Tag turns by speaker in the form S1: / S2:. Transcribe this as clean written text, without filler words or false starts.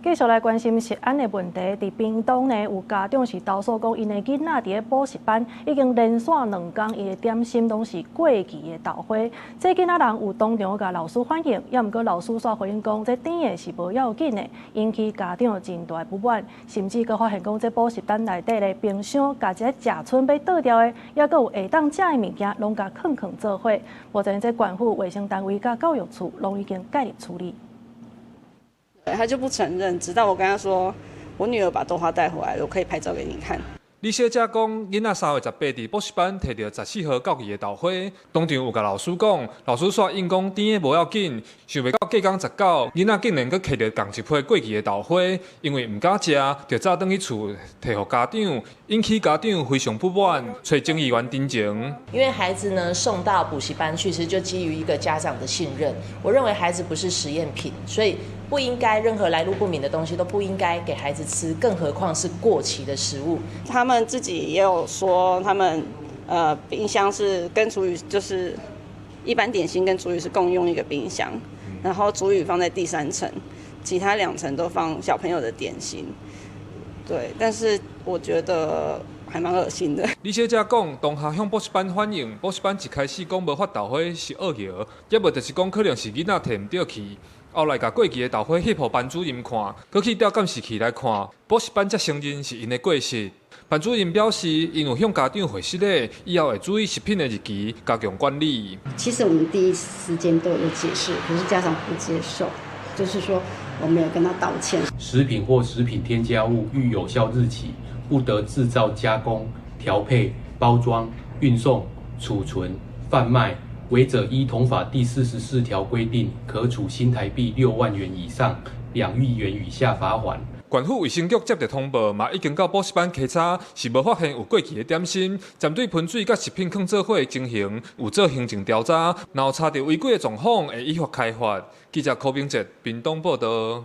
S1: 繼續來關心食安的問題。佇屏東呢，有家長是投訴講，𪜶的囡仔佇咧補習班已經連續兩工，𪜶的點心攏是過期的豆花。這囡仔人有當場共老師反映，猶毋過老師煞回應講，這甜的是無要緊的，引起家長真大不滿，甚至閣發現講，這補習班內底咧冰箱共這食賰欲倒掉的，猶閣有會當食的物件，攏共囥囥做伙。目前這縣府衛生單位佮教育處攏已經介入處理。
S2: 他就不承認，直到我跟他說，我女兒把豆花帶回來，我可以拍照給你看。
S3: 李小姐講，囡仔3月18佇補習班提著14盒過期的豆花，當場有共老師講，老師煞應講甜的無要緊，想袂到隔工19，囡仔竟然閣提著仝一批過期的豆花，因為毋敢食，就走轉去厝提予家長，引起家長非常不滿，揣鄭議員陳情。
S4: 因為孩子呢送到補習班去，其實就基於一個家長的信任。我認為孩子不是實驗品，所以不應該任何來路不明的東西都不應該給孩子吃，更何況是過期的食物。
S2: 他們自己也有說，他們冰箱是跟廚餘，就是一般點心跟廚餘是共用一個冰箱，然後廚餘放在第三層，其他兩層都放小朋友的點心。對，但是我覺得還蠻噁心的。
S3: 李小姐講，當下向補習班反映，補習班一開始講無發豆花是惡蟯，抑無就是講可能是囡仔提毋著去。後來共過期的豆花翕予班主任看，閣去調監視器來看，補習班才承認是𪜶的過失。班主任表示，𪜶有向家長回釋咧，以後會注意食品的日期，加強管理。
S5: 其實我們第一時間都有解釋，可是家長不接受，就是說我們有跟他道歉。
S6: 食品或食品添加物逾有效日期，不得製造、加工、調配、包裝、運送、儲存、販賣。違者依同法第44條規定，可處新台幣6萬元以上2億元以下罰鍰。
S3: 縣府衛生局接著通報，嘛已經到補習班稽查，是無發現有過期的點心，針對噴水佮食品囥做伙的情形，有做行政調查，若有查著違規的狀況，會依法開罰。記者柯明哲，屏東報導。